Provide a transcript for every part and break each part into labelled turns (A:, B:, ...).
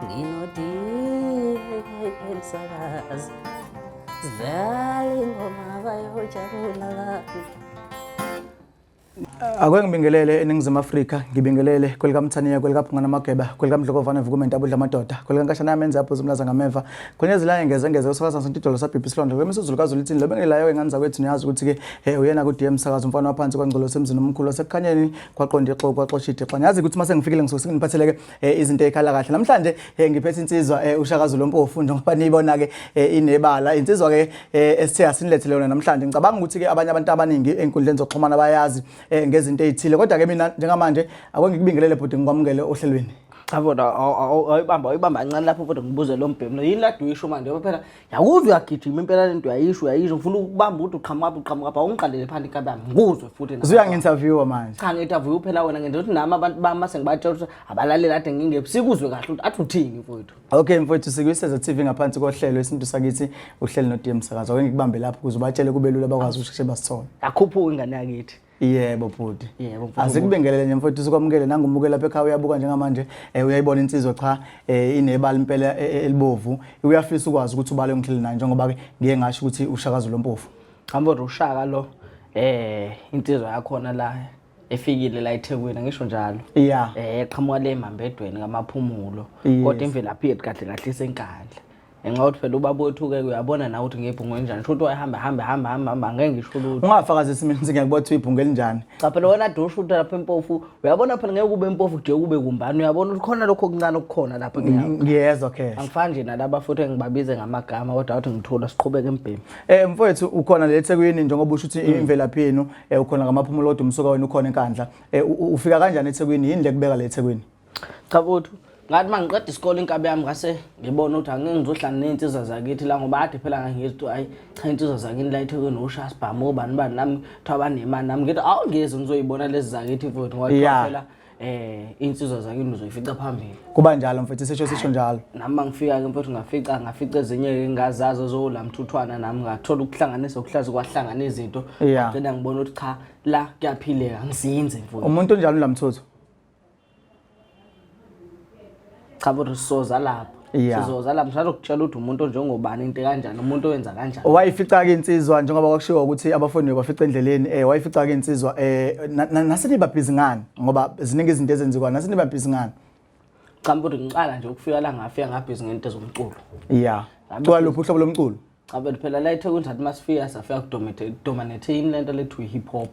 A: Nginodimsakazi sidlala ingoma bayojabula abantu.
B: Ake ngibingelele eNingizimu Afrika, ngibingelele kwelikaMthaniya, kwelikaBhungane Mageba, kwelikaMdlokovane Vukumente Abudla Amadoda, kwelikaNkashana Yamenze Aphuza Umlaza Ngameva, kwenyezilanye ngeze ngeze usakaza sentidolo sabhibhi isilonda, kwemisuzu kaZulu ithini lobengelayo ingane zakwethu niyazi ukuthi ke uyena ku DM Sakaza umfana waphansi kwaNgcolo semzini omkhulu wasekukhanyeni kwaqonda ixoku kwaxosha idixa. Niyazi ukuthi mase ngifikile ngisuke senginiphathele ke izinto ezikhala kahle. Namhlanje ngiphethe insizwa uShaka Zulu Mpofu njengoba niyibona ke inebala. Insizwa ke esithe asinilethele yona namhlanje. Ngicabanga ukuthi ke abanye abantu abaningi enkundleni zokuxhumana bayazi ngezinto ezithile. Kodwa ke mina njengamanje ake ngikubingelele bhuti ngikwamukele ohlelweni.
C: Cha bona awuyibamba awuyibamba kancane lapho kodwa ngibuze lo mbhemu lo yini lade uyisho manje ngoba phela yakuze uyagijima impela lento uyayisho uyayisho ngifuna ukubamba ukuthi uqhamuka phi uqhamuka phi awungiqalele phansi inkabi yami ngikuzwe futhi nawe.
B: Usuyangi-interviewer manje.
C: Cha ngi-interview phela wena ngenza ukuthi nami abantu bami mase ngibatshela ukuthi abalaleli ade ngingephi sikuzwe kahle ukuthi athi uthini mfowethu.
B: Okay mfowethu sikuyiseza TV ngaphansi kohlelo isintu sakithi uhleli no DM Sakazo. Ake ngikubambe lapho ukuze ubatshele kube lula bakwazi ukusheshe basithole.
C: Akhuphuke ingane yakithi.
B: Yebo bhuti.
C: Yebo mfowethu.
B: Asikubingelele nje mfowethu sikwamukele nangumukela lapha ekhaya uyabuka njengamanje uyayibona insizwa cha inebala impela elibovu. Uyafisa ukwazi ukuthi ubale ngihleli naye njengoba ke ngiye ngasho ukuthi uShaka Zulu Mpofu.
C: Cha mfowethu uShaka lo insizwa yakhona la efikile la eThekwini ngisho njalo. Eqhamuka le eMambedweni kaMaphumulo. Kodwa imvelaphi yethu kahle kahle iseNkandla. Ngenxa yokuthi phela ubaba wethu-ke uyabona nawe ukuthi ngebhungu elinjani. Sho ukuthi wayehamba hamba hamba hamba hamba angeke ngisho lutho.
B: Ungafakazisi mina ukuthi ngiyakubona ukuthi uyibhungu elinjani.
C: Cha phela wena ade usho ukuthi lapha empofu uyabona phela ngeke kube empofu kude kube kumbani uyabona ukuthi khona lokho okuncane okukhona lapha kuyawo.
B: Ngiyezwa khe.
C: Angifani nje nalaba futhi engibabize ngamagama kodwa wathi ngithula siqhubeke embhemi.
B: Mfowethu ukhona le eThekwini njengoba usho ukuthi imvelaphi yenu ukhona ngamaphumulo kodwa umsuka wenu ukhona eNkandla. Ufika kanjani eThekwini? Yini le kubeka le eThekwini?
C: Cha mfowethu ngathi uma ngiqeda isikole inkabi yami ngase ngibona ukuthi angeke ngizohlala ney'nsizwa zakithi la ngoba ade phela ngangizwa ukuthi hhayi cha iy'nsizwa zakini la eThekwini oshaya sibhamu obani bani nami kuthiwa banemali nami ngithi awungezi ngizoyibona lezi zakithi mfowethu ngoba kuthiwa phela iy'nsizwa zakini uzoyifica phambili.
B: Kuba njalo mfethu isisho sisho njalo.
C: Nami uma ngifika-ke mfowethu ngafica ngafica ezinye-ke engingazazi ezolamthuthwana nami ngathola ukuhlanganisa ukuhlazi kwahlangana izinto. Ngagcina ngibona ukuthi cha la kuyaphileka ngizinze mfowethu.
B: Umuntu onjani uLamthuthu?
C: Cha mfowethu sizoza lapho. Sizoza lapho ngisazokutshela ukuthi umuntu onjengobani into kanjani umuntu owenza kanjani.
B: Wayifica-ke insizwa njengoba kwakushiwo ukuthi abafundi bafica endleleni wayifica-ke insizwa naseniba busy ngani ngoba ziningi izinto ezenziwa naseniba busy ngani.
C: Cha mfowethu ngiqala nje ukufika la ngafika ngabhizi ngento ezomculo.
B: Cula luphi uhlobo lomculo?
C: Cha mfethu phela la eThekwini sathi masifika safika kudominate yini lento lethu i-hip hop.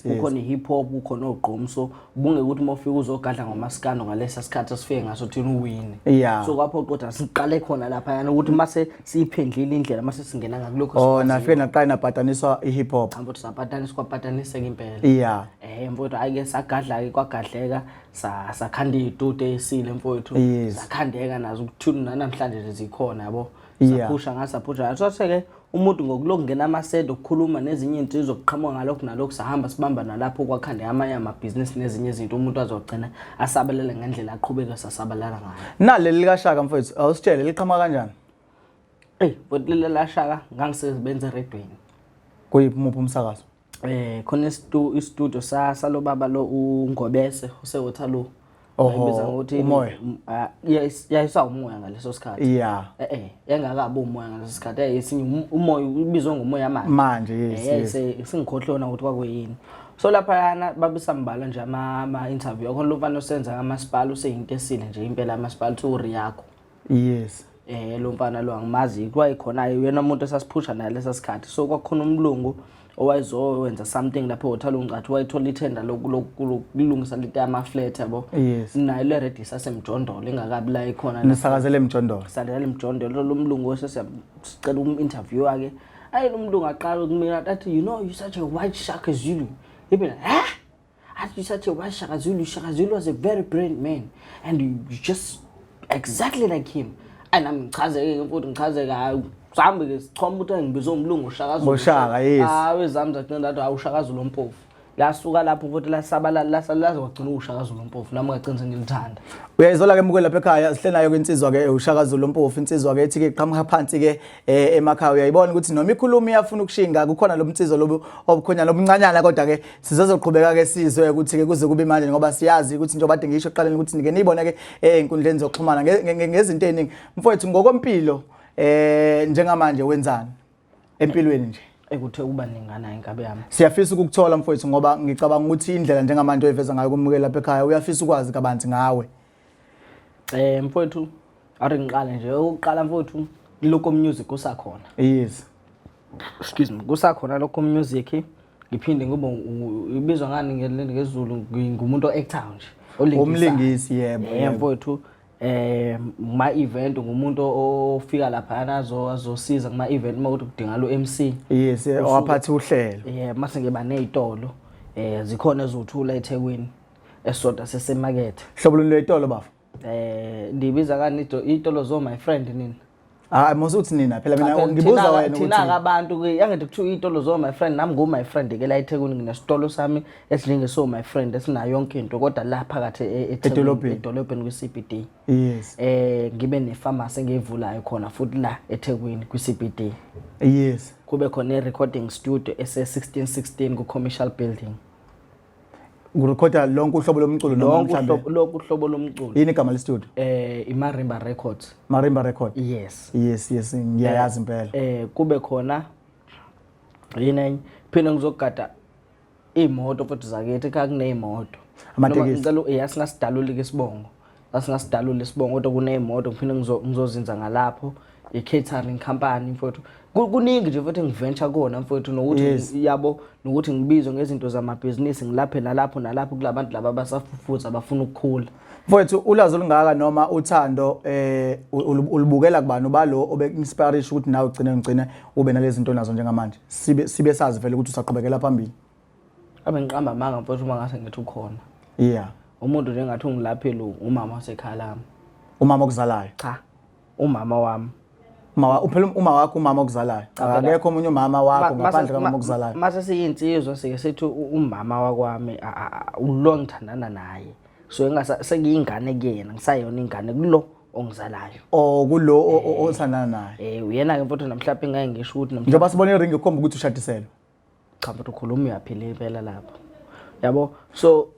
C: Kukhona i-hip hop, kukhona ogqom so ubungeke ukuthi uma ufika uzogadla ngomaskando ngalesa sikhathi esifike ngaso thina uwine. So kwaphoqa ukuthi asiqale khona laphayana ukuthi mase siyiphendlile indlela mase singena ngakulokho
B: Oh,
C: sikwaziyo.
B: nafike naqala nabhataniswa i-hip hop.
C: Cha mfethu sapataniswa kwapataniseka impela. Mfowethu hhayi ke sagadla-ke kwagadleka sakhanda iy'tuti ey'sile mfowethu. Sakhandeka nazo ukuthi nanamhlanje nje zikhona yabo. Saphusha ngasaphusha. Sase-ke umuntu ngokulokhu ngena amasede okukhuluma nezinye iy'nsizwa okuqhamuka ngalokhu nalokhu sahamba sibamba nalapho kwakhandeka amanye amabhizinisi nezinye izinto umuntu azogcina asabalele ngendlela aqhubeka sasabalala ngayo.
B: Naleli likaShaka mfowethu awusitshele liqhamuka kanjani?
C: Eyi mfowethu leli laShaka ngangisebenza eredweni.
B: Kuyiphi muphi umsakazo?
C: Khona istudio salobaba lo uNgobese useWaterloo.
B: Oho,
C: Bayibiza ngokuthi
B: umoya.
C: Yayisawumoya ngaleso sikhathi. Yayingakabi umoya ngaleso sikhathi. Yayisinye umoya ubizwa ngomoya manje.
B: Manje, yes, yes.
C: Sengikhohlwa ukuthi kwakuyini. So laphayana babesambala nje ama interview. Khona lo mfana osenza kamasipala useyinto esile nje impela kamasipala uthi uRiyakho. Lo mfana lo angimazi kwayikhona yena umuntu esasiphusha naye lesa sikhathi. So kwakukhona umlungu owayezowenza something lapho eHotel Ungathi wayethola ithenda lokulungisa lento yama-flat yabo. Nayo le ready isasemjondolo ingakabi la ikhona.
B: Nisakazele emjondolo.
C: Sakazele emjondolo lo mlungu sesiyacela umu-interview ke. Ayi lo mlungu aqala ukumina athi you know you such a white Shaka Zulu. Ibe ha? Athi you such a white Shaka Zulu. Shaka Zulu was a very brilliant man and you just exactly like him. And I'm ngichazeke ke futhi ngichazeke hayi sihambe ke sichoma ukuthi ngibizwe umlungu uShaka Zulu.
B: Ngoshaka, yes.
C: Hayi wezami zagcina ndathi hayi uShaka Zulu ompofu. Lasuka lapho futhi lasabalala laze kwagcina uShaka Zulu Mpofu nami ngagcina sengilithanda.
B: Uyayizola ke mukwe lapha ekhaya sihle nayo ke insizwa ke uShaka Zulu Mpofu insizwa ke ethi ke qhamuka phansi ke eh, emakhaya uyayibona ukuthi noma ikhuluma iyafuna ukushinga kukhona lo mnsizwa lobu obukhonyana obuncanyana kodwa ke sizozoqhubeka ke sizwe ukuthi ke kuze kube manje ngoba siyazi ukuthi njengoba kade ngisho ekuqaleni ukuthi nike niyibone ke ey'nkundleni zokuxhumana ngezinto ey'ningi mfowethu ngokwempilo eh njengamanje wenzani empilweni nje
C: ekuthe kuba ningana inkabe yami
B: siyafisa ukukuthola mfowethu ngoba ngicabanga ukuthi indlela njengamanje oyiveza ngayo kumukela lapha ekhaya uyafisa ukwazi kabanzi ngawe
C: eh mfowethu ari ngiqale nje ukuqala mfowethu lokho music usakhona
B: yes
C: excuse me kusakhona lokho music ngiphinde ngibe ibizwa ngani ngezulu ngumuntu o-actayo nje
B: umlingisi yebo
C: yebo mfowethu eh ma event ngumuntu ofika lapha azo azosiza kuma event uma kuthi kudingala u-MC
B: yes owaphatha uhlelo
C: yeah mase ngiba nezitolo eh zikhona eziwuthula eThekwini esisodwa sesemakethe
B: hlobo luni lwetolo bafo
C: eh ndibiza kani itolo zo my friend nina
B: Hayi mose uthi nina phela mina ngibuza wena
C: ukuthi thina abantu ke angithi kuthiwa itolo zo my friend nami ngu my friend ke la eThekwini nginesitolo sami esinjenge so my friend esinayo yonke into kodwa la phakathi e-,
B: edolobheni
C: edolobheni kwi CBD
B: yes
C: eh ngibe ne pharmacy engiyivulayo khona futhi la eThekwini kwi CBD
B: yes
C: kube khona i recording studio ese 1616 ku commercial building
B: Kurekhoda lonke uhlobo lomculo
C: noma lonke mhlambe uhlobo lonke uhlobo lomculo
B: yini igama le-studio?
C: Eh iMarimba Records.
B: Marimba Record.
C: Yes.
B: Yes, ngiyayazi impela.
C: Eh kube khona yini enye phinde ngizogada imoto futhi zakithi ekhaya kuneyimoto.
B: Amatekisi.
C: Ngicela eh singasidaluli ke isibongo. Asingasidaluli isibongo kodwa kuneyimoto ngiphinde ngizozinza ngalapho i-catering company mfowethu. Kuningi nje mfowethu engiventure kona mfowethu nokuthi yabo nokuthi ngibizwe ngezinto zamabhizinisi ngilaphe nalapho nalapho kulabantu laba abasafufusa abafuna ukukhula.
B: Mfowethu ulwazi olungaka noma uthando eh ulubukela kubani ubalo obe inspiration ukuthi nawe ugcine ngcine ube nalezi zinto nazo njengamanje sibe sibe sazi vele ukuthi usaqhubekela phambili.
C: Abe ngiqamba amanga mfowethu uma ngase ngithi ukhona.
B: Yeah.
C: Umuntu nje engathi ungilaphile umama wasekhaya lami.
B: Umama okuzalayo.
C: Cha. Umama wami.
B: Uma uphela uma wakho umama okuzalayo. Akekho omunye umama wakho ngaphandle kamama okuzalayo.
C: Mase siyinsizwa sike sithi umama wakwami ulo ngithandana naye. So engasa sengiyingane kuyena ngisayona ingane kulo ongizalayo.
B: Oh kulo othandana naye.
C: Eh uyena ke mfowethu namhlanje ngeke ngisho ukuthi
B: namhlanje. Njengoba sibona iring ikhomba ukuthi ushadiselwe.
C: Cha mfethu ukhuluma uyaphila impela lapho. Yabo so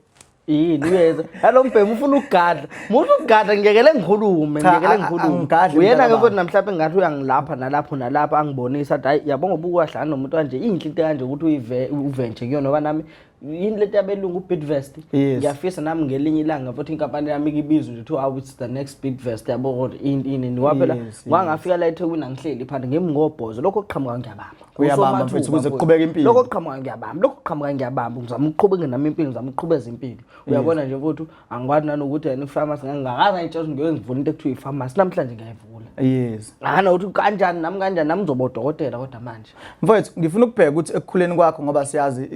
C: yini uyeza yalo mbhemu ufuna ukugadla muthi ukugadla ngiyekele ngikhulume ngiyekele ngikhulume uyena ke futhi namhlanje ngathi uyangilapha nalapho nalapha angibonisa athi hayi yabo ngoba ukwahlala nomuntu kanje inhle into kanje ukuthi uyive uventure kuyona ngoba nami yini lento yabelungu uBidvest ngiyafisa nami ngelinye ilanga futhi inkampani yami ikibizwe nje kuthiwa it's the next Bidvest yabo kodwa ini ini niwaphela wangafika la eThekwini angihleli phansi ngimngobhozo lokho kuqhamuka ngiyabamba
B: Uyabamba mfethu ukuze kuqhubeke impilo.
C: Lokho kuqhamuka ngiyabamba, lokho kuqhamuka ngiyabamba, ngizama ukuqhubeka nami impilo, ngizama ukuqhubeza impilo. Uyabona nje mfowethu, angikwazi nanokuthi yena i-pharmacy ngangakaze ngayitshela ukuthi ngiyoke ngivule into ekuthiwa i-pharmacy, namhlanje ngiyayivula.
B: Yes.
C: Angana ukuthi kanjani nami kanjani nami ngizoba udokotela kodwa manje.
B: Mfowethu ngifuna ukubheka ukuthi ekukhuleni kwakho ngoba siyazi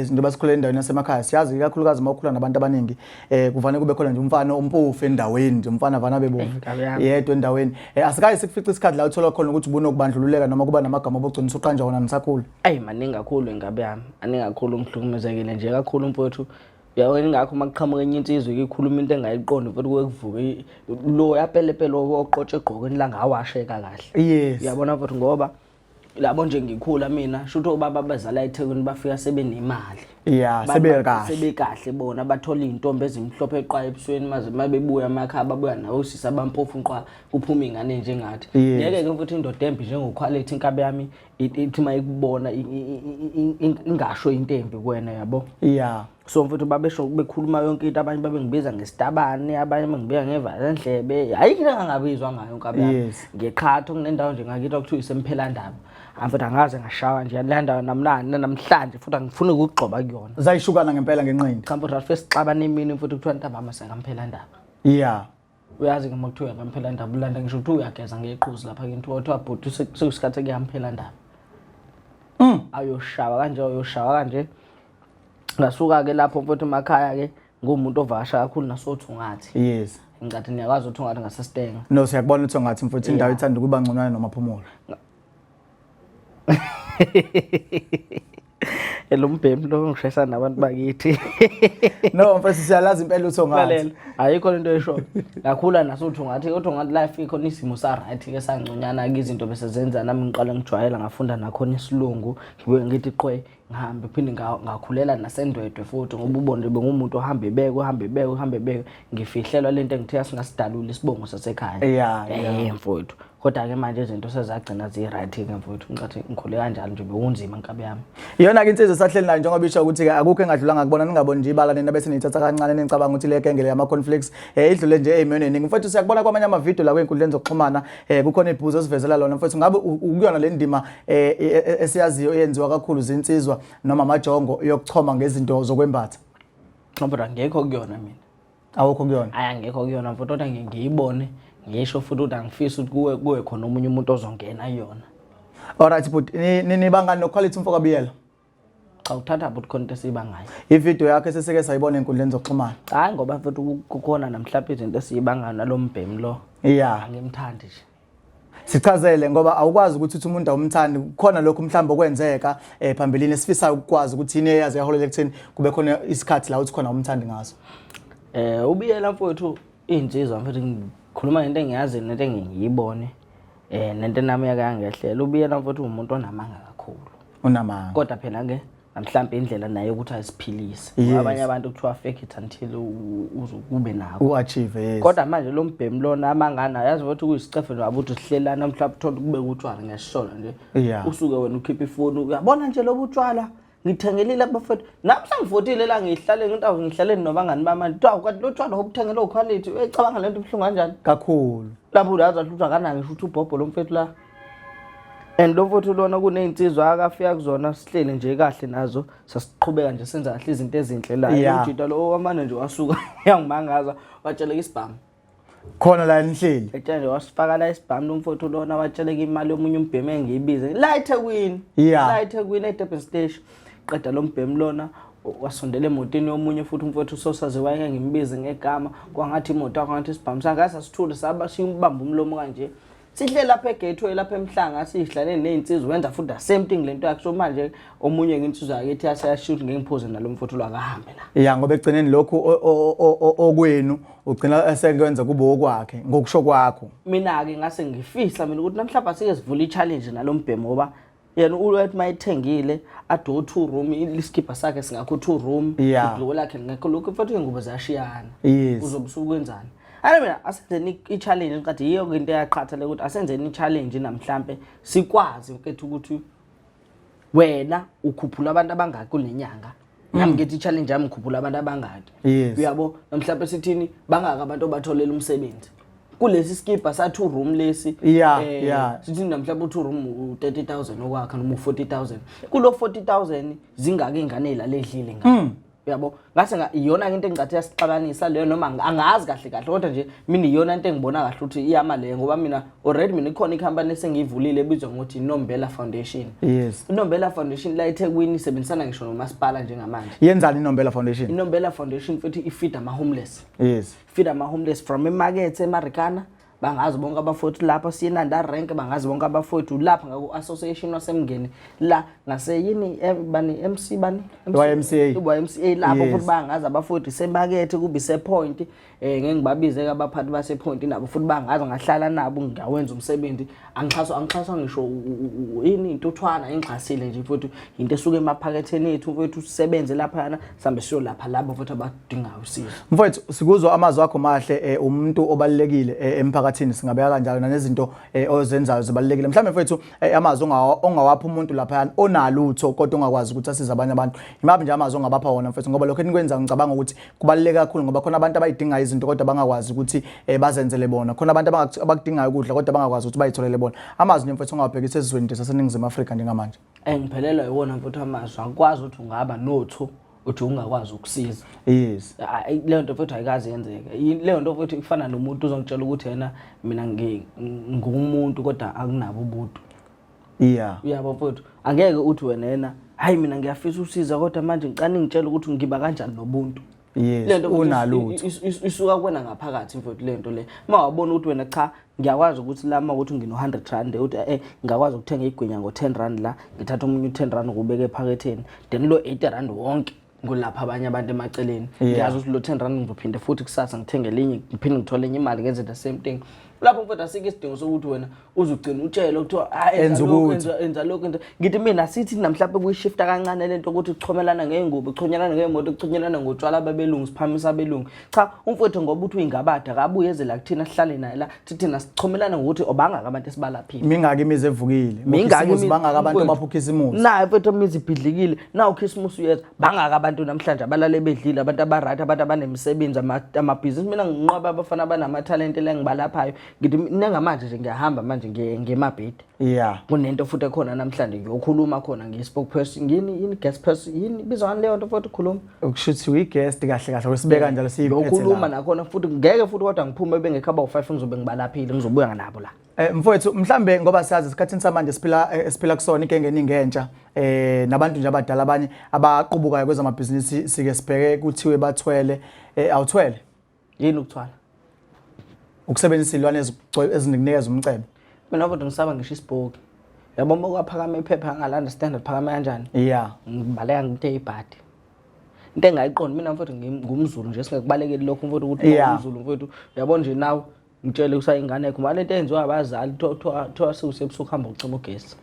B: njengoba sikhulele endaweni yasemakhaya siyazi ikakhulukazi uma ukhula nabantu abaningi eh kuvane kube khona nje umfana ompofu endaweni nje umfana vana bebovu yedwa endaweni eh asikaye sikufica isikhathi la uthola khona ukuthi ubunokubandlululeka noma kuba namagama obugcina usuqanjwa wona nisakhula
C: ayi maningi kakhulu ingabe yami aningi kakhulu ngihlukumezekile nje kakhulu mfowethu uyabona ingakho uma kuqhamuka enye insizwa ikhuluma into engayiqondi futhi kuke kuvuke lo yapelepele oqotshe egqokweni langawasheka kahle
B: yes
C: uyabona futhi ngoba labo nje ngikhula mina shuthi obaba abazala eThekwini bafika sebenemali
B: yeah sebekahle
C: sebekahle bona bathola izintombi ezimhlophe eqwa ebusweni maze mabebuya emakhaya babuya nawo osisi abampofu nqwa kuphuma ingane njengathi ngeke ke futhi indoda embi njengoquality inkabi yami ithi mayikubona ingasho into embi kuwena yabo
B: yeah
C: so mfethu babesho bekhuluma yonke into abanye babengibiza ngesitabane abanye bengibiza ngevalendlebe ayikho into engangabizwa ngayo nkabi yami
B: Yes.
C: ngeqhatha kunendawo nje ngakithi okuthiwa isemphelandaba mfethu angaze ngashawa nje le ndawo namnani namhlanje futhi angifuni ukugxoba kuyona
B: Zayishukana ngempela ngenqindi.
C: cha mfethu afike sixabane emini mfethu kuthiwa ntambama sekamphelandaba
B: Yeah.
C: uyazi ke uma kuthiwa uyamphelandaba ulanda ngisho kuthiwa uyageza ngeqhuzu lapha ke kuthiwa bhuti sekuyisikhathi sekuyamphelandaba Ayoshawa kanje ayoshawa kanje ngasuka-ke lapho mfowethu emakhaya-ke nguwumuntu ovakasha kakhulu nasothungathi
B: Yes.
C: ngicathi niyakwazi uthungathi ngasestenga
B: No siyakubona ukuthi ngathi mfowethu indawo ithanda ukuba ngconwana nomaphumulo.
C: Lo mbhemu lo ngishayisana nabantu bakithi.
B: No mfethu, siyalazi impela uThongathi.
C: Lalela, ayikho lento esho. Ngakhula naso uThongathi, uThongathi life ikhona isimo sa right ke, sangconyana ke izinto bese zenza nami ngiqala ngijwayela, ngafunda nakhona isilungu, ngibuye ngithi qwe ngihambe phinde ngakhulela naseNdwedwe futhi, ngoba ubona bengumuntu ohamba ebeke, ohamba ebeke, ohamba ebeke, ngifihlelwa lento engithiya singasidalula isibongo sasekhaya.
B: Yeah.
C: Mfowethu. Kodwa ke manje izinto sezagcina zi-right ke mfowethu, ngicathi ngikhule kanjalo nje, bekunzima nkabi yami.
B: Iyona-ke insizwa esahleli nayo, njengoba isho ukuthi-ke akukho engadlulanga kubona. Ningaboni nje ibala nina bese niyithatha kancane, nicabanga ukuthi le genge le yama-cornflakes idlule nje ey'mweni eningi. Mfowethu, siyakubona kwamanye amavidiyo la kwey'nkundleni zokuxhumana, kukhona iy'phuzo esivezela lona. Mfowethu, ngabe ukuyona le ndima esiyaziyo eyenziwa kakhulu zinsizwa noma amajongo yokuchoma ngezinto zokwembatha?
C: Ngoba angekho kuyona mina.
B: Awukho kuyona?
C: Hayi, angekho kuyona mfowethu, kodwa ngiyibone ngisho futhi ukuthi angifisi ukuthi kuwe khona omunye umuntu ozongena kuyona.
B: Alright, but nibangani noQuality mfo kaBiyela?
C: Cha, uthatha but khona into esiyibangayo.
B: Ividiyo yakho esesike sayibona ey'nkundleni zokuxhumana.
C: Hayi, ngoba futhi kukhona namhlawumbe izinto esiyibangayo nalo mbhemu lo. Angimthandi nje.
B: Sichazele, ngoba awukwazi ukuthi uthi umuntu awumthandi, kukhona lokhu mhlawumbe okwenzeka phambilini esifisayo ukukwazi ukuthi yini eyaze yaholela ekutheni kube khona isikhathi la uthi khona awumthandi ngaso.
C: Ubiyela mfowethu, iy'nsizwa mfowethu, ngikhuluma ngento engiyazi nento engiyibone nento nami yake yangehlela. Ubiyela mfowethu umuntu onamanga kakhulu.
B: Unamanga.
C: Kodwa phela ke mhlawumbe indlela naye ukuthi aziphilise. Abanye abantu kuthiwa fake it until uze kube nako.
B: U-achieve, yes.
C: Kodwa manje lo mbhemu lona amangana yazi ukuthi kuyisicefe nje ukuthi sihlelana, mhlawumbe uthole kube utshwala, ngiyashola nje. Usuke wena ukhipha ifoni, uyabona nje lobu utshwala ngithengelile abafethu, nami sengivotile la, ngihlale ngintawu, ngihlale nobangani bami, ntawu kanti lo tshwala obuthengele quality, uyacabanga lento ibuhlungu kanjani
B: kakhulu.
C: Lapho uyazi ukuthi akanayo ngisho ukuthi ubhobho lo mfethu la. And lo mfowethu lona kuney'nsizwa akafika kuzona, sihleli nje kahle nazo, sasiqhubeka nje senza kahle izinto ezinhle la. Umjita lo wamane nje wasuka yangimangaza, watsheleka isibhamu.
B: Khona la nihleli.
C: Etshela nje wasifaka la isibhamu lo mfowethu lona, watsheleka imali yomunye umbhemu engiyibize la eThekwini. La eThekwini eDurban Station. Qeda lo mbhemu lona wasondela emotini yomunye futhi umfowethu usosaziwayo ngeke ngimbize ngegama, kwangathi imoto yakho ngathi isibhamu sakhe asasithule, saba simbamba umlomo kanje. Sihleli lapha eGateway lapha eMhlanga, sihlale nezinsizwa, wenza futhi the same thing lento yakhe. So manje omunye ngensizwa yakithi yaseyasho ukuthi ngeke ngiphuze nalo mfowethu lo, akahambe la.
B: Ya, ngoba ekugcineni lokhu okwenu ugcina esekwenza kube okwakhe ngokusho kwakho.
C: Mina-ke ngase ngifisa mina ukuthi namhlanje asike sivule i-challenge nalo mbhemu, ngoba yena uthi mayithengile ade o-two room, isikibha sakhe singakho two room, ibhuluko lakhe lingekho lokhu, futhi iy'ngubo ziyashiyana. Uzobe usukwenzani? Hayi, mina asenzeni i-challenge, ngicathi yiyo into eyaqhatha le ukuthi asenzeni i-challenge namhlampe sikwazi mfethu ukuthi wena ukhuphula abantu abangaki kule nyanga, nami ngithi i-challenge yami ngikhuphula abantu abangaki. Uyabo, namhlawumbe sithini, bangaki abantu obatholela umsebenzi kulesi skibha sa two room lesi. Sithi namhlawumbe u-two room u-30,000 okwakha noma u-40,000, kulo 40,000 zingaki iy'ngane ey'lala edlile ngayo? Uyabo, ngase iyona into engicathi yasixabanisa leyo, noma angazi kahle kahle, kodwa nje mina iyona into engibona kahle ukuthi iyama leyo, ngoba mina already mina ikhona ikhampani esengiyivulile ebizwa ngokuthi Inombela Foundation. Inombela Foundation la eThekwini isebenzisana ngisho nomasipala njengamanje.
B: Yenzani Inombela Foundation?
C: Inombela Foundation futhi ifeed ama-homeless. Feed ama-homeless from emakethe eMarikana, bangazi bonke abafowethu lapha, siyenanda rank, bangazi bonke abafowethu lapha ngaku-association wasemngeni la ngaseyini, bani MC bani.
B: YMCA.
C: YMCA lapho. Futhi bangazi abafowethu isemakethe, kuba isepoint, ngeke ngibabize-ke abaphathi basepoint, nabo futhi bangazi, ngahlala nabo, ngiyawenza umsebenzi, angixhaswa, angixhaswa ngisho yini intuthwana engixhasile nje futhi into esuke emaphaketheni ethu mfowethu, sisebenze laphayana, sihambe siyolapha labo futhi abadingayo usizo.
B: Mfowethu, sikuzwa amazwi akho mahle, umuntu obalulekile emphakathini, singabeka kanjalo, nanezinto ozenzayo zibalulekile. Mhlawumbe mfowethu, amazwi ongawapha umuntu laphayana onalutho kodwa ongakwazi ukuthi asize abanye abantu, imaphi nje amazwi ongabapha wona mfowethu? Ngoba lokho enikwenza ngicabanga ukuthi kubaluleke kakhulu, ngoba khona abantu abayidingayo izinto kodwa bangakwazi ukuthi bazenzele bona, khona abantu abakudingayo ukudla kodwa bangakwazi ukuthi bayitholele bona. Amazwi nje mfowethu ongawabhekisa esizweni nje saseNingizimu Afrika njengamanje.
C: Ngiphelelwa iwona mfowethu amazwi. Akukwazi ukuthi ungaba notho uthi ungakwazi ukusiza. Leyo nto futhi ayikaze yenzeke. Leyo nto futhi ifana nomuntu uzongitshela ukuthi yena mina ngumuntu kodwa akunabo ubuntu. Uyabo mfowethu, angeke uthi wena yena hayi mina ngiyafisa usiza kodwa manje ngicane ngitshela ukuthi ngiba kanjani nobuntu.
B: Le nto
C: unalutho isuka kuwena ngaphakathi mfowethu, le nto le. Uma wabona ukuthi wena cha Ngiyakwazi ukuthi la uma ukuthi ngino-100 rand ukuthi ngingakwazi ukuthenga igwinya ngo-10 rand la, ngithatha omunye u-10 rand ngubeke ephaketheni, then lo 80 rand wonke ngulapha abanye abantu emaceleni. Ngiyazi ukuthi lo 10 rand ngizophinde futhi kusasa ngithenge elinye, ngiphinde ngithole enye imali ngenze the same thing. Lapho mfowethu asikho isidingo sokuthi wena uzugcina utshele kuthiwa hayi
B: Enza
C: enza lokhu,
B: ukuthi.
C: enza lokhu, enza. Ngithi mina sithi namhlawumbe kuyishifta kancane lento ukuthi kuchomelana ngey'ngubo, kuchonyelana ngey'moto, kuchonyelana ngotshwala babelungu, siphakamisa abelungu. Cha, umfowethu ngoba uthi uyingabada akabuye eze la kuthina sihlale naye la, sithi thina sichomelana ngokuthi obangaka abantu esibalaphile.
B: Mingaki imizi evukile?
C: Mingaki
B: Ngokhisimusi bangaka abantu
C: mfowethu.
B: abapha ukhisimusi?
C: Nayo mfowethu imizi ibhidlikile, nawu ukhisimusi uyeza, bangaka abantu namhlanje abalale bedlile, abantu aba-right, abantu abanemisebenzi, amabhizinisi. Mina nginqoba abafana abanamathalente la engibalaphayo. Ngithi nengamanje nje ngiyahamba manje ngemabhidi. Kunento futhi ekhona namhlanje ngiyokhuluma khona ngiyi-spokesperson, yini, yini guest person, yini bizwa ngani leyo nto futhi ukhuluma?
B: Ukusho ukuthi uyi-guest kahle kahle, usibeka njalo siyiphethe
C: Ngiyokhuluma
B: la.
C: nakhona futhi ngeke futhi kodwa ngiphume bengekho abawu-5 ngizobe ngibalaphile, ngizobuya nabo la.
B: Mfowethu mhlambe ngoba siyazi esikhathini samanje siphila kusona igenge eningi entsha, nabantu nje abadala abanye abaqubukayo kwezamabhizinisi sike sibheke kuthiwe bathwele, awuthwele?
C: Yini ukuthwala?
B: Ukusebenzisa izilwane ezikunikeza umcebo.
C: Mina kodwa ngisaba ngisho isipoki. Yabo uma kwaphakama iphepha ngalanda standard phakama kanjani? Ngibaleka ngithe ibhadi. Into engayiqondi mina mfowethu ngumZulu nje singekubalekeli lokho mfowethu ukuthi ngumZulu mfowethu. Uyabona nje nawe ngitshele kusayingane yakho manje lento eyenziwa abazali kuthiwa sekusebusuku hamba ucima ugesi.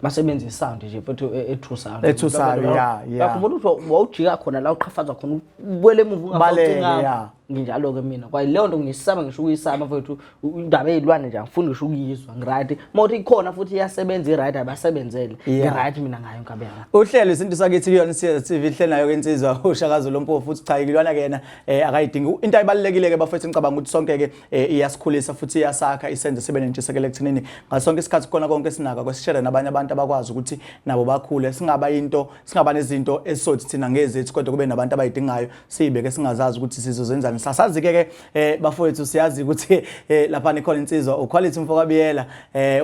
C: Basebenza isound nje mfowethu ethusayo.
B: Ethusayo, yeah, yeah.
C: Uyakhumbula ukuthi wawujika khona la uqhafaza khona ubuyele emuva
B: Ubaleke,
C: ungafucinga.
B: yeah.
C: Nginjalo-ke mina. Kwaye leyo nto ngiyisaba ngisho ukuyisaba mfowethu, indaba ey'lwane nje angifuni ngisho ukuyizwa, ngi-right. Uma uthi ikhona futhi iyasebenza i-right, abasebenzele. Ngi-right mina ngayo nkabi yami.
B: Uhlelo isintu sakithi kuyona iSiyeza TV ihleli nayo-ke insizwa uShaka Zulu Mpofu, futhi cha ilwana ke yena akayidingi. Into ayibalulekile-ke bafethu, ngicabanga ukuthi sonke-ke iyasikhulisa futhi iyasakha, isenze sibe nentshisekelo ekuthenini ngaso sonke isikhathi khona konke esinako kwesishere nabanye abantu abakwazi ukuthi nabo bakhule, singaba into, singaba nezinto esizothi thina ngezethu kodwa kube nabantu abayidingayo, siyibeke singazazi ukuthi sizozenzani. Sasazi-ke ke bafowethu, siyazi ukuthi lapha nikhona insizwa uQuality mfokaBiyela,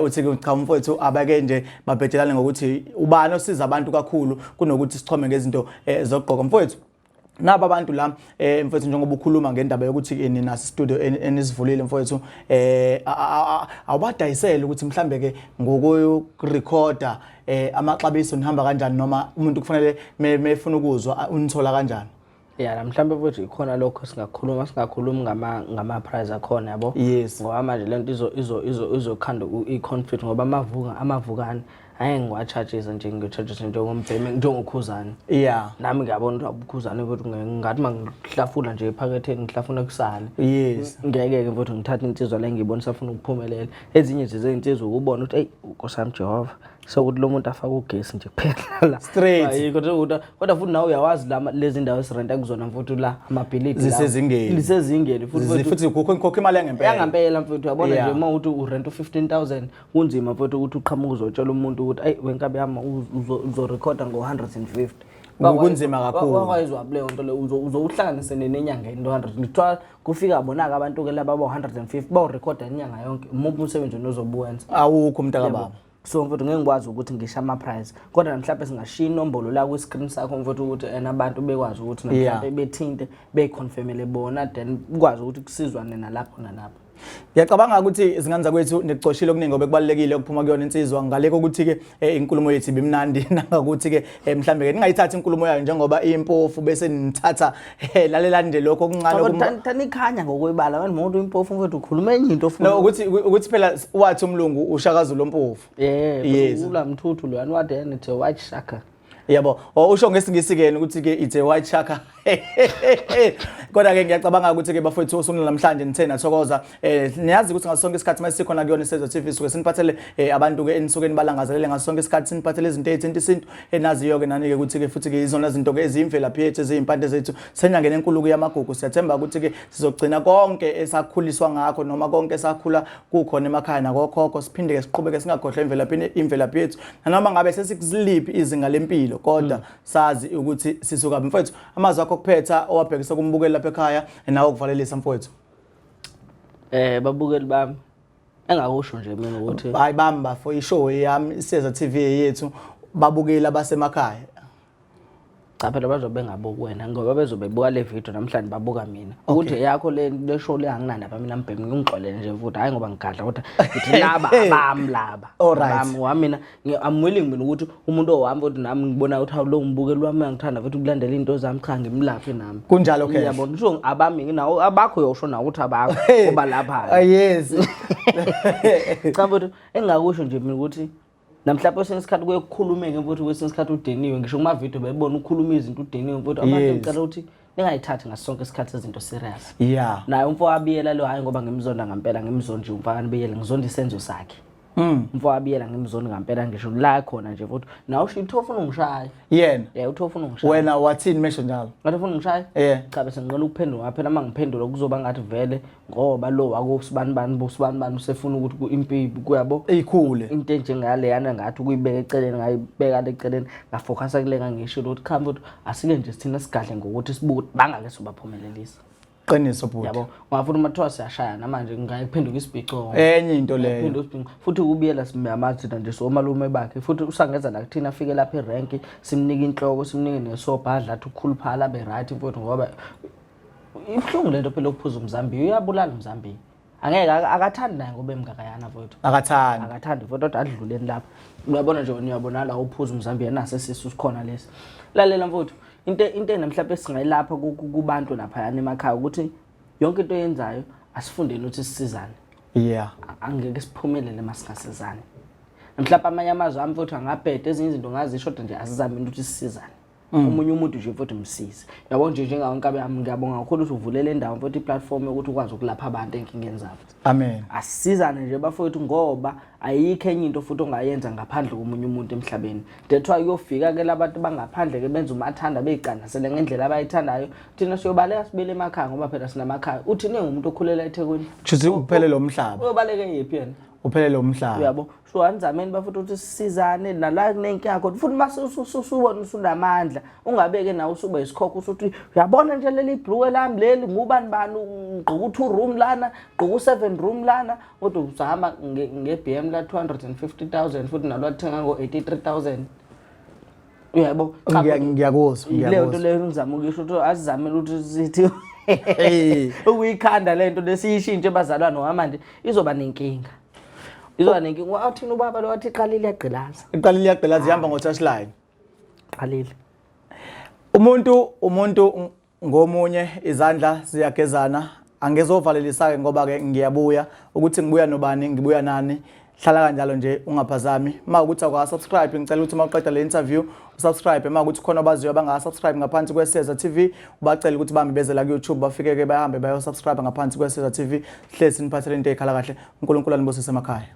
B: uthi ke cha umfowethu abake nje babhejelane ngokuthi ubani osiza abantu kakhulu kunokuthi sichome ngezinto zokugqoka. Mfowethu, naba abantu la mfowethu, njengoba ukhuluma ngendaba yokuthi ninaso studio enisivulile mfowethu, awubadayisele ukuthi mhlambe ke ngokurecorda amaxabiso nihamba kanjani, noma umuntu kufanele mefuna ukuzwa unithola kanjani?
C: Yeah, mhlambe futhi ikhona lokho singakhuluma ngama price akhona, yabo. Ngoba manje lento izokhanda i-conflict ngoba amavukane angeke ngiwa-charge nje, ngi-charge njengombhemi, njengokhuzane. Nami ngiyabona ukuthi ukhuzane futhi ngathi mangihlafuna nje ephaketheni, ngihlafuna kusale. Ngeke-ke futhi ngithathe insizwa le ngiyibona isafuna ukuphumelela. Ezinye nje zezinsizwa ukubona ukuthi eyi Nkosi yami Jehova, sokuthi lo muntu afake ugesi nje kuphela la.
B: Straight.
C: Ayikho nje ukuthi, kodwa futhi nawe uyawazi la lezi ndawo esirenta kuzona mfuthu la amabhilidi la.
B: Zisezingeni.
C: Lisezingeni futhi mfethu.
B: Futhi kukhokha imali yangempela.
C: Yangempela mfethu, uyabona nje uma uthi urent u-15,000 kunzima mfethu ukuthi uqhamuke uzotshela umuntu ukuthi ayi wenkabi yami uzorekhoda ngo-150.
B: Kunzima kakhulu.
C: Wakwayizwa leyo nto leyo, uzowuhlanganise nenyanga into 100. Ngithiwa kufika bona-ke abantu-ke laba abo-150 bawurekhoda inyanga yonke, umuphi umsebenzi wena ozobuwenza?
B: Awukho mntakababa.
C: Yebo. So mfethu ngeke ngikwazi ukuthi ngisho ama-price, kodwa mhlawumbe singashiya inombolo la kwi-screen sakho mfethu ukuthi ena abantu bekwazi ukuthi mhlawumbe bethinte beyiconfirmele bona, then ukwazi ukuthi kusizwane nalapho nalapho.
B: Ngiyacabanga ukuthi izingane zakwethu nikucoshile okuningi obekubalulekile ukuphuma kuyona insizwa, ngale kokuthi-ke inkulumo yethu ibimnandi nangakuthi-ke mhlambe-ke ningayithathi inkulumo yayo njengoba iyimpofu bese nithatha lalelani nje lokho okuncane
C: Cha, thani ikhanya ngokwebala, manje umuntu uyimpofu mfethu ukhuluma enye into futhi.
B: No, ukuthi phela wathi umlungu uShaka Zulu ompofu.
C: Yeah, ula mthuthu loyana wathi yena it's a white shaka.
B: Yebo, usho ngesingisi ke ukuthi ke it's a white shaka. Kodwa ke ngiyacabanga ukuthi ke bafowethu usuku namhlanje nithe nathokoza. Niyazi ukuthi ngaso sonke isikhathi mase sikhona kuyona iSiyeza TV suke siniphathele abantu ke enisuke nibalangazelele ngaso sonke isikhathi, siniphathele izinto ezithinta isintu enaziyo ke nani ke ukuthi ke futhi ke izona zinto ke eziyimvelaphi yethu, eziyimpande zethu. Senyangeni enkulu yamagugu, siyathemba ukuthi ke sizogcina konke esakhuliswa ngakho noma konke esakhula kukhona emakhaya nakokhokho, siphinde ke siqhubeke singakhohlwa imvelaphi yethu. Nanoma ngabe sesikuliphi izinga lempilo kodwa sazi ukuthi sisuka phi. Mfowethu, amazwi akho okuphetha owabhekisa kumbukeli lapha ekhaya nawe ukuvalelisa mfowethu.
C: Babukeli bami, engakusho nje mina ukuthi
B: hayi bami bafo, ishow yami iSiyeza TV yethu, babukeli abasemakhaya.
C: Cha phela bazobe bengabuki wena ngoba bezobe bebuka le video namhlanje babuka mina. Ukuthi eyakho le le show le anginandaba mina mbhemi ngingixolele nje futhi hayi ngoba ngigadla kodwa ngithi laba abami laba.
B: Alright.
C: Abami wami mina I'm willing mina ukuthi umuntu owami futhi nami ngibona ukuthi hawu lo ngibukeli wami uyangithanda futhi ukulandela into zami cha ngimlaphe nami.
B: Kunjalo Khehla.
C: Yabona ngisho abami nginawo abakho uyosho nawo ukuthi abakho ngoba lapha.
B: Ah, yes.
C: Cha futhi engingakusho nje mina ukuthi namhlanje kwesinye isikhathi kuye kukhulumeke mfowethu kwesinye isikhathi udiniwe ngisho kuma-video bebona ukhuluma izinto udiniwe mfowethu abantu ngicela ukuthi ningayithathi ngaso sonke isikhathi izinto serious naye umfo wabiyela lo hhayi ngoba ngimzonda ngampela ngimzonda nje umfana biyela ngizonda isenzo sakhe Umfo wabiyela ngimzonda ngampela ngisho la khona nje futhi nawe usho uthe ufuna ungishaya.
B: Yena.
C: Yeah uthe ufuna ungishaya.
B: Wena wathini mesho njalo?
C: Ngathi ufuna ungishaya?
B: Yeah.
C: Cha bese nginqena ukuphendula phela uma ngiphendula kuzoba ngathi vele ngoba lo wakusibani bani bosibani bani usefuna ukuthi ku-impi kuyabo
B: Ikhule.
C: Into enjengaleyana ngathi ukuyibeka eceleni ngayibeka le eceleni ngafokhasa kule ngangishilo ukuthi cha mfowethu asike nje sithina sigadle ngokuthi sibuke ukuthi bangake sobaphumelelisa.
B: Qiniso bhuti.
C: Yabo ungafuna uma kuthiwa siyashayana manje ngaye kuphenduka isibhicongo.
B: Enye into leyo.
C: Kuphenduka isibhicongo. Futhi ukubiyela simyamazi thina nje somalume bakhe futhi usangeza la kuthina afike lapha erenki simnike inhloko simnike nesobha adla athi ukukhuluphala abe right mfowethu ngoba ibuhlungu lento phela ukuphuza umzambiya uyabulala umzambiya. Angeke akathandi naye ngoba emngakayana mfowethu.
B: Akathandi.
C: Akathandi mfowethu kodwa adluleni lapha. Uyabona nje wena uyabona la uphuza umzambiya nase sisu sikhona lesi. Lalela mfowethu into into mhlawumbe singayilapha kubantu lapha yana emakhaya ukuthi yonke into oyenzayo asifundeni ukuthi sisizane.
B: Yeah.
C: Angeke siphumelele masingasizani. Mhlawumbe amanye amazwi ami futhi angabheda ezinye izinto ngazisho kodwa nje asizame ukuthi sisizane. Omunye umuntu nje futhi msize. Yabo nje njengawe nkabi yami ngiyabonga kakhulu ukuthi uvulele indawo futhi iplatform yokuthi ukwazi ukulapha abantu enkingeni zabo.
B: Amen.
C: Asisizane nje bafowethu ngoba ayikho enye into futhi ongayenza ngaphandle komunye umuntu emhlabeni. That's why kuyofika ke labantu bangaphandle ke benza umathanda beyicandasele ngendlela abayithandayo. Thina siyobaleka sibuyele emakhaya ngoba phela sinamakhaya. Uthi ningumuntu okhulela eThekwini.
B: Kushuthi uphele lo mhlaba.
C: Uyobaleka yephi yena?
B: Uphele lo mhlaba.
C: Uyabo? So anizameni bafuthu ukuthi sisizane nala kunenkinga khona. Futhi mase usubona usunamandla ungabeke nawe usuba isikhokho usuthi uyabona nje leli bhluwe lami leli ngubani bani ngigqoka u2 room lana ngigqoka u7 room lana kodwa usahamba nge-BM la 250,000 futhi nalo wathenga ngo-83,000. Uyabo? Cha,
B: Ngiyakuzwa,
C: Leyo nto
B: ngiyakuzwa.
C: leyo ngizama ukusho ukuthi asizamele ukuthi sithi
B: Hey.
C: ukuyikhanda le nto lesiyishintshe bazalwane ngoba manje izoba nenkinga. Izoba nenkinga. Wathini ubaba lo wathi iqalile iyagqilaza.
B: Iqalile iyagqilaza ihamba ngo-touchline.
C: Qalile.
B: Umuntu ngomunye izandla ziyagezana angizovalelisa-ke ngoba-ke ngiyabuya ukuthi ngibuya nobani ngibuya nani hlala kanjalo nje ungaphazami uma ukuthi awukasubscribe ngicela ukuthi uma uqeda le interview usubscribe uma ukuthi khona abaziyo abangakasubscribe ngaphansi kweseza TV ubacele ukuthi bahambe beze la ku-YouTube bafike-ke bahambe bayosubscribe ngaphansi kweseza TV hlezi siniphathele into ey'khala kahle uNkulunkulu anibusise emakhaya.